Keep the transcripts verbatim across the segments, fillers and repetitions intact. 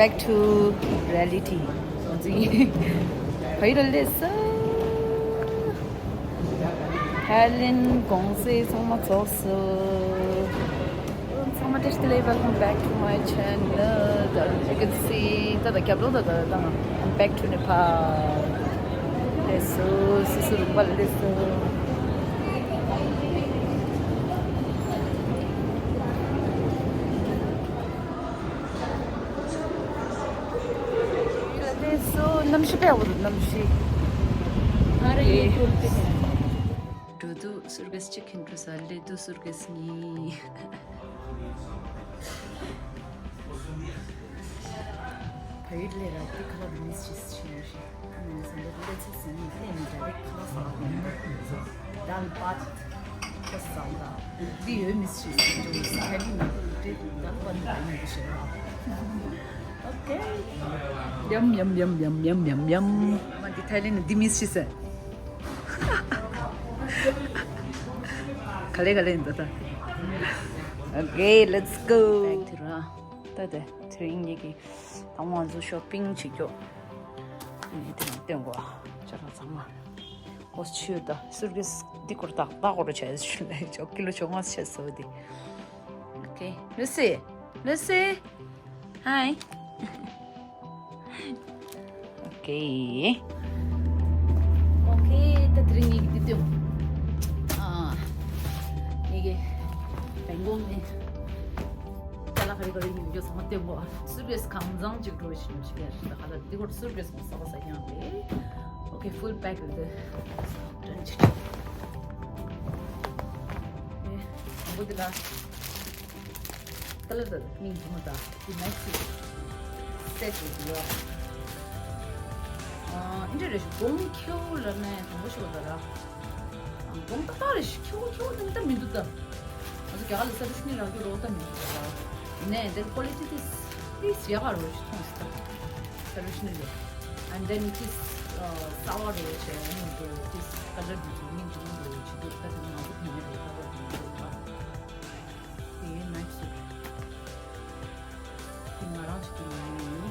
Back to reality. ཕ་ཡུལ་ལ་སླེབས་སོང་། ཐའི་ལེན་གུང་སེང་ཚང་མ་རྫོགས་སོང་། ཚང་མ་བཀྲ་ཤིས་བདེ་ལེགས། Welcome back to my channel. As you can see, ད་ལྟ་རྒྱབ་ལོགས་ད་ལྟ་ད་I'm back to Nepal. སླེབས་སོང་། སོ་སོ་རུམ་པ་ལ་སླེབས་སོང་། སླེབས་སོང་། གནམ་གཤིས་དཔེ་ཡག་པོ་འདུག་གནམ་གཤིས། ཨ་རེ། འགྲོ་འདུག་སུར་ཀེས་གཅིག་འཁྱེར་འགྲོ་ས། སླེབས་འདུག་སུར་ཀེས་གཉིས། ཕ་ཡུལ་ལས་ར་དེ་ཁ་ལག་དེ་མིས་བྱེད་ཤེས་ཡོད་ཤེས། ཨ་ནི་སེམས་པ་ལས་ཚེ་ཟིན་ནས་ལས་མི་འདྲ་བའི་ཁ་ལག་ཟ་བ་དང་། དཱལ་བྷ་ཏི་ཁོ་ཟ་བ་དང་། འདི་ཡོད་མིས་བྱེད་ཤེས་ཡོད་ས་ཧ་ལི་ནི་དེ་དཱལ་བྷ་ཏི་དེ་མི་འདུག་ཤེས་ར། ཨོ་ཁེ། ཡམ་ཡམ་ཡམ། མ་འདི་ཐའི་ལེན་ནི་འདི་མིས་བྱེད་ས། ག་ལེ་ག་ལེ་ཡིན་ད་ད། Okay, let's go. Back to ར། ད་དེ་དེ་རིང་ངེད་ཀྱི་དང་པོ་ང་ཚོ་ཤོ་པིང་བྱེད་རྒྱུ། ངས་དེ་རིང་སྟོན་གོ་ཅ་ལག་ཚང་མ། ཨོ་ཆུ་ད་སུར་ཀེས་འདི་སྐོར་ཏག་ཏག་སྐོར་བྱས་ཞུ་ལ་ཅོག་ཀི་ལོ་ཆུང་ང་བྱས་སོ་འདི། Okay, Lucy, Lucy, hi. Okay. Okay, ད་དེ་རིང་ངེད་ཀྱི་འདི་སྟོན། ཨ། ངེད་ཀྱི་བེང་ཀོག་ནས་ཅ་ལག་ག་རེ་ག་རེ་ཉོ་རྒྱུ་ཚང་མ་སྟོན་གོ། སུར་ཀེས་གང་བཟང་ཅིག་འགྲོ་བཞིན་ཡོད་ཤག་ད་ག་ལ་འདི་སྐོར་སུར་ཀེས་མ་གསར་པ་ཟ་རྐྱང་རེད། Okay, full pack རེད་འདི། དྲན་ཆེ། ཨེ། དང་པོ་འདི་ལ། ཀ་ལར་དང་སྙིང་རྗེ་མོ་དང་དེ་མེག་སི་སེ་ཊི་རེད་འདུག་ཡ། ཨ། ཨིན་ཌི་རེད་ཤག་སྒོང་ཁེའུ་ལབ་ནས་དང་པོ་ཤོག་ད་ར། ཨ། སྒོང་ཏག་ཏག་རེད་ཤག་ཁེའུ་ཁེའུ་དེ་འདྲ་མི་འདུག་ད། ང་ཚོ་རྒྱ་གར་ལ་ས་རུ་ཤི་ནི་རག་རྒྱུ་རོ་ད་མི་འདུག་ད་ར། ཡིན་ནའི་དེ་ཀོ་ལི་ཊི་དེ་ཏིས་ཡག་ག་རོ་ཞིག་མཐོང་སོང་ད། ས་རུ་ཤི་ནི་ལས། And then it is, uh, sour རོ་ཞེས་ཡང་མི་འདུག་ཏིས་ཀ་ལར་དེ་ཚོ་སྙིང་རྗེ་མོ་རོ་ཞིག་འདུག་ད་དེ་ང་ཚོ་དེ་ནས་རོ་ད་ར་དེ་ནས་རོ་ད། དེ་ནའིཊ་སུཊ། དེ་ང་རང་ཅིག་གི་ནང་ནས་ཡིན།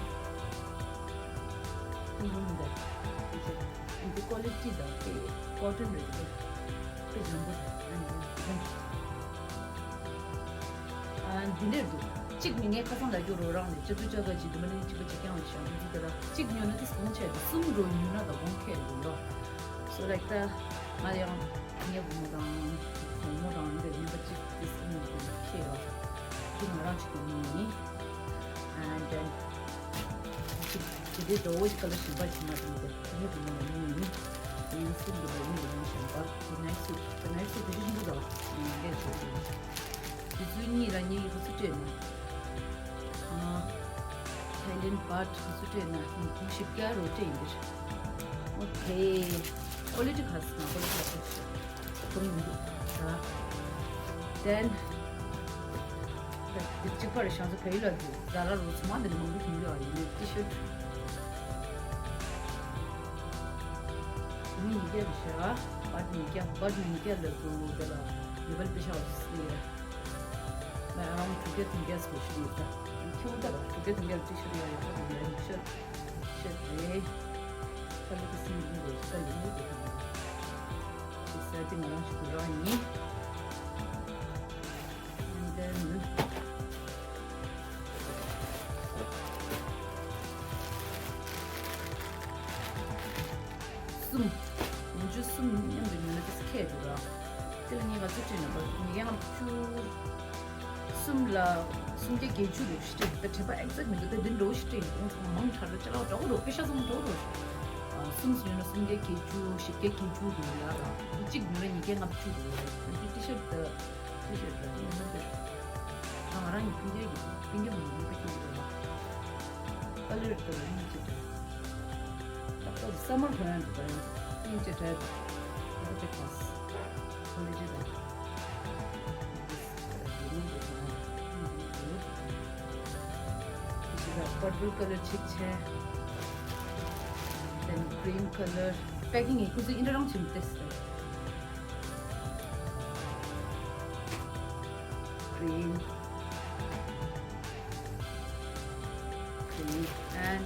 ཐུང་ཐུང་མི་འདུག་དེ་ཚོ་འདི་ཀོ་ལི་ཊི་དང་དེ་ཀོ་ཊོན་རེད་དེ། དཔེ་འཇམ་པོ་རེད། ཨ་ནི་ཧུམ། ཨ། འདི་འདྲས་འདུག་གཅིག་ནི་ངས་ཁ་སང་ལབ་རྒྱུ་རོ་རང་ནས་ཅ་ཏུ་ཅ་ག་ཅིག་འདི་མ་ནི་གཅིག་པ་གཅིག་རྐྱང་ལ་བཞག་འདུག་ཟེར་ར། གཅིག་ཉོས་ན་དེ་གོང་ཆེ་འདུག་གསུམ་རོ་ཉོས་ན་ད་གོང་ཁེ་འདུག་ཡོ། So like ད་ང་ཡང་ངའི་བུ་མོ་དང་བུ་མོ་དང་འདི་ཉིན་པ་གཅིག་དེ་གསུམ་ཉིན་པ་ཁེ་ཡོ། དེ་ང་རང་གཅིག་ཏུ་ཉོས་ཡིན། And then གཅིག་དེ་འདྲའི་འདྲ་བོ་ཞིག་ཀ་ལར་གཞན་པ་ཞིག་མ་བསྟན་ཏེ་ངའི་བུ་མོ་ལ་ཉོས་ཡིན། དེ་ཡང་གསུམ་དེ་ལ་ཉོས་ཡིན་གཞན་པ་དེ་ནའིཊ་སུཊ་དེ་ནའིཊ་སུཊ་དེ་ཤིན་ཏུ་དང་ངས་བྱས་ཡིན། དེ་ཚོའི་གཉིས་ལ་ངས་ཡི་གེ་ཚུར་སྤྲད་ན། ཨ། ཐའི་ལེན་བྷ་ཊི་ཚུར་སྤྲད་ན་ཡིན་གོང་ཞིབ་རྒྱག་རོགས་སྤྲད་ཡིན་འདིར། ཨོ་ཁེ། ཀོ་ལི་ཊི་ཁ་སི་ན་ཀོ་ལི་ཊི་ཁ་སི་ཁོང་མི་འདུག་ད། དེན། ད་འདི་གཅིག་པར་ཤང་ཚ་བལ་ཡུལ་ལ་འདུག་ཛ་ར་རོ་ཚོ་མ་འདི་ནི་མང་པོ་ཐོན་གྱི་ཡོད་ཡིན་ནའི་ཊི་ཤར་ཊི། མི་ཉིས་བརྒྱ་རེད་ཤག་བྷ་ཊི་ཉིས་བརྒྱ། བྷ་ཊི་ཉིས་བརྒྱ་ལ་འདུག་དེ་ལ་ནེ་པལ་པེ་ཤ་ཨོ་སི་ལི་ཡ། ང་རང་དྲུག་བརྒྱ་བདུན་བརྒྱ་སྐོར་ཞིག་ཡོད་ད། ཁྱེད་འདི་ལ་དྲུག་བརྒྱ་བདུན་བརྒྱ་ལ་ཊི་ཤར་ཊི་ཡང་ཡག་པོ་འདུག་ཡ་ཡིན་ཤག་ཤག་རེད། ཁ་ལི་ཁ་སིང་ཡིན་དགོས་ཤག་ཡིན་དགོས་དགོས་དགོས། ཅི་ཟེར་དེ་ང་རང་ཞིག་ཏུ་རང་ཡིན། And then གསུམ། ཡང་བཅུ་གསུམ་མཉམ་དུ་ཉོས་ན་ཏིས་ཁེ་འདུག་ར། དེ་ལ་ངས་ག་ཚོད་སྤྲད་ན་པ་ཉིས་བརྒྱ་ལྔ་བཅུ། གསུམ་ལ་སུམ་བརྒྱ་བརྒྱད་ཅུ་རུ་ཞིག་སྤྲད་ད་དྲན་པ་ཨེག་ཛེག་མི་འདུག་ད་འདི་འདྲ་བོ་ཞིག་སྤྲད་ཡིན་གོང་ཚང་མ་མང་དྲགས་ར་ཅ་ལག་འདྲ་བོ་རུ་པེ་ཤ་ཚང་མ་འདྲ་བོ་རུ། གསུམ་ཉོས་ན་སུམ་བརྒྱ་བརྒྱད་ཅུ་བཞི་བརྒྱ་བརྒྱད་ཅུ་རུ་ཡ་ར། གཅིག་ཉོས་ན་ཉིས་བརྒྱ་ལྔ་བཅུ་རུ་ཡ་ར། འདི་ཊི་ཤར་ཊི་ད། ཊི་ཤར་ཊི་ར་ཉིན་མོ་དེར། ང་རང་གི་སྤུན་ཀྱག་གི་སྤུན་ཀྱག་མང་པོ་ཁྱེར་འདུག་ལ། ཀ་ལར་དེ་ལ་སྙིང་རྗེ་དྲན། ཏག་ཏག་སམ་མར་གོན་ཡག་འདུག་ད་ཡང་སྙིང་རྗེ་དྲན། ཨ་ར་པེ་ཁ་སི། ཀོ་ལི་ཊི་དང་། This is the purple color གཅིག་བྱས། Then green color. པེ་ཀིང་ཡིན་ཁོ་ཚོས་ཨིན་དྲ་རང་བྱིན་ཏེ་སི་ཏེ། Green. Green.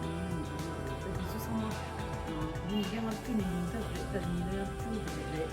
ད་དེ་ཚོ་ཚང་མ་ཉིན་འགའ་ལྔ་བཅུ་ནས་ཉིན་ལྟར་རེད། ད་ཉིན་ལྔ་བཅུ་དེ་རེད།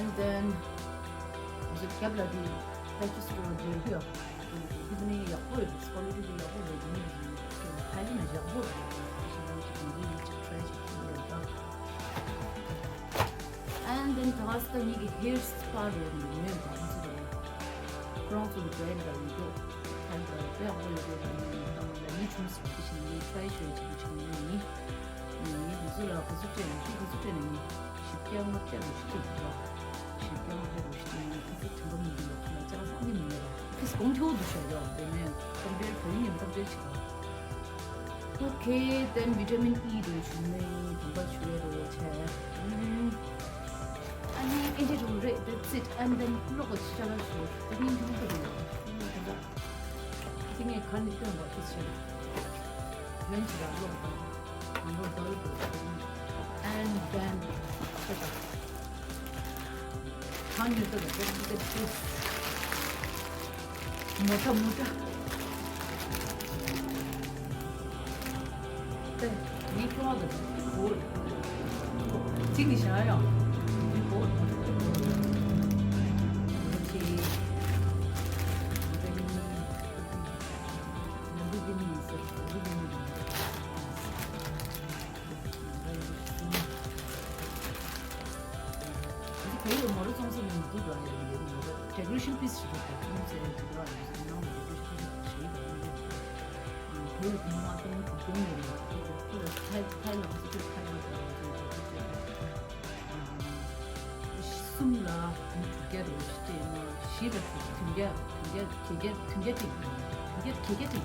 And then ང་ཚོ་རྒྱབ་ལ་དེ་practice to do ཡག་པོ་ཡོད། དེ་ནི་ཡག་པོ་ཡོད། quality དེ་ཡག་པོ་རེད། དེ་ནི་ཐའི་ལེན་ན་ཡག་པོ་རེད། ཞེ་པོ་ཅིག་འདི་ཅིག་try ཅིག་བྱེད་ཡོད་ད། And then ད་ང་ཚོ་ད་ངེད་ཀྱི་hair spa རོ་འདི་ཉོས་པ་ང་ཚོ་ད་ཁོ་རང་ཚོ་གི་brand ལ་ཡིན་འདུག་ཐའི་ལེན་ལ་དཔེ་ཡག་པོ་ཡོད་རེད། ད་ངས་ད་ང་ལ་མི་བྱུང་ཟེར་བ་དེ་བཞིན་ངས་try ཞུ་ཡ་ཅིག་བྱུང་ཡོད་ནི། ངས་འདི་ཚོ་ལ་ག་ཚོད་སྤྲད་ན་ཅི་ག་ཚོད་སྤྲད་ན་ངས་བཞི་བརྒྱ་ལྔ་བརྒྱ་རུ་ཞིག་སྤྲད་འདུག་བཞི་བརྒྱ་ལྔ་བརྒྱ་རུ་ཞིག་སྤྲད་ན་ངས་ཁ་ཚོད་དྲན་པ་མི་འདུག་ལ་ཁ་ལ་ཅག་སང་ཉིན་མེད་པ་ཕིས་གོང་ཐེའུ་འདུག་ཤ་ཡོག་དེ་ནས་གཏམ་དཔེར་བོད་ཡིག་ནས་གཏམ་དཔེར་བྱེད་པ། Okay, then vitamin E དུ་བྱུང་ནས་དམ་པ་བྱུ་རེ་རོ་བྱས། ཨ་ནི་ཨེན་ཊི་རུ་རེད། That's it. And then ལོག་གི་ཅི་ལ་ཞུ་དེ་ནི་ཉུང་གི་རེད། དེ་ངས་ག་ནས་སྟོན་པ་དེ་བྱས། ཡོན་ཅི་ལ་ལོག་དང་། ང་ཚོ་ཟླ་བའི་བར་དུ་and then ཁྱེད་དང་ཁང་ཉོ་ཚོད་ལ་ཏོག་ཙམ་ཏོག་ཙམ་མོ་ཊ་མོ་ཊ་ཏེ་ངའི་ཁྱོ་བ་དང་གོ་གཅིག་ནི་བཞག་ཡང་གོ་ཁྱེད་ལམ་བུ་གི་མི་ཡིན་ཟེར། ལམ་བུ་གི་མི་ཡིན་ཟེར། དེ་ཡི་མོ་ར་ཙོང་ས་ནས་མི་འདུག་ར་ཡ་ཡི་མོ་ར་decoration piece ཞིག་རེད། ཙོང་ས་ཡ་ཅིག་ར་ཡ་ནང་ལ་decoration piece ཞིག་ཡིན་པ་ཡིན། དེ་ཡི་མི་མ་ཙོང་དྲུག་སྟོང་ཡོད་ནས་དེ་ཚོ་ལ་ཐའི་ཐའི་ལ་ཚོ་ཐའི་ལ་ཚོ་གསུམ་ལ་དྲུག་བརྒྱ་རེ་སྤྲད་ན་བཞི་ལ་དྲུག་བདུན་བརྒྱ་དྲུག་བརྒྱ་བདུན་བརྒྱ་བརྒྱད་བརྒྱ་བདུན་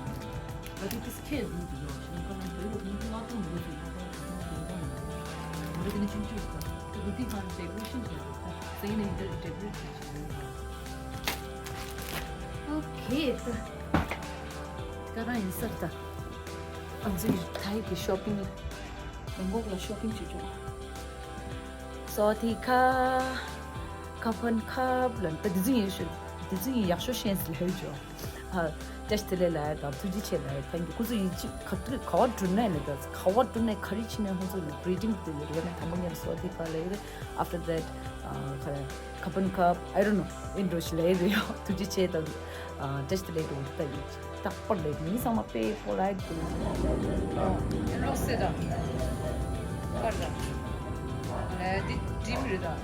བརྒྱ་སྤྲད་ན་བདུན་བརྒྱ་བརྒྱད་བརྒྱ་སྤྲད་ན། ད་དེ་དེ་སྐད་འདུག་འདུག་ཡོད་ཞིང་ཁ་ན་བོད་རུ་མི་ལྔ་སྟོང་འདུག་ཅིག་ལྔ་སྟོང་དྲུག་སྟོང་བདུན་སྟོང་ཡོད། མོ་རེ་དེ་ནི་ཆུང་ཆུང་ད་དེ་དེ་ཁང་decoration བྱས་འདུག་ད་སེང་ནི་འདིར་decorate བྱས་བྱས་ཡོད། Okay ད་ཀ་རང་ཡིན་སར་ད་ཨ་ཛི་ཐའི་གི་shopping ལ་བེང་ཀོག་ལ་shopping བྱེད་ཆོག་སོ་ཐི་ཁ་ཁ་ཕན་ཁབ་ལ་ད་དེ་ཚོ་ཡིན་ཤོད་དེ་ཚོ་ཡིན་ཡག་ཤོས་ཤེས་ལ་ཧེ་ཇོ། ཨ། བཀྲ་ཤིས་བདེ་ལེགས་ལ་དང་ཐུགས་རྗེ་ཆེ་ལ་thank you ཁོ་ཚོ་ཡིན་ཅི་ག་དུས་ག་བ་འགྲོ་ནས་ལ་དང་ག་བ་འགྲོ་ནས་ག་རེ་ཕྱིན་ནས་ཁོ་ཚོ་ལ་greeting དེ་ཡོད་རེད། ཡང་ན་དང་པོ་ངས་སོ་དེ་ག་ལ་ཡོད་རེད། After that ཨ་ག་རེ་ཁ་པན་ཁབ་I don't know ཨེ་འགྲོ་ཞིག་ལ་ཡོད་རེད། ཡང་ཐུགས་རྗེ་ཆེ་དང་བཀྲ་ཤིས་བདེ་ལེགས་འགྲོ་འདི་ལྟ་ཡིན་རྟག་པར་ལས་མི་ཚང་མ་དཔེ་པོ་ལ་དགོས། ལོག་སེ་དང་ཀར་དང་ལས་དེ་འགྲིམ་རེད་དང་།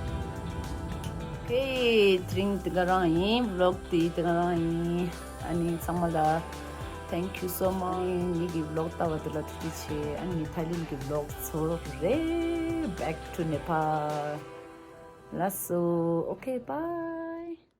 Okay དེ་རིང་དེ་ག་རང་ཡིན། vlog དེ་དེ་ག་རང་ཡིན། ཨ་ནི་ཚང་མ་ལ་thank you so much ངེད་ཀྱི་vlog ལྟ་བ་དེ་ལ་ཐུགས་རྗེ་ཆེ། ཨ་ནི་ཐའི་ལེན་གྱི་vlog ཚོ་རེད། Back to Nepal ལགས་སོ། Okay bye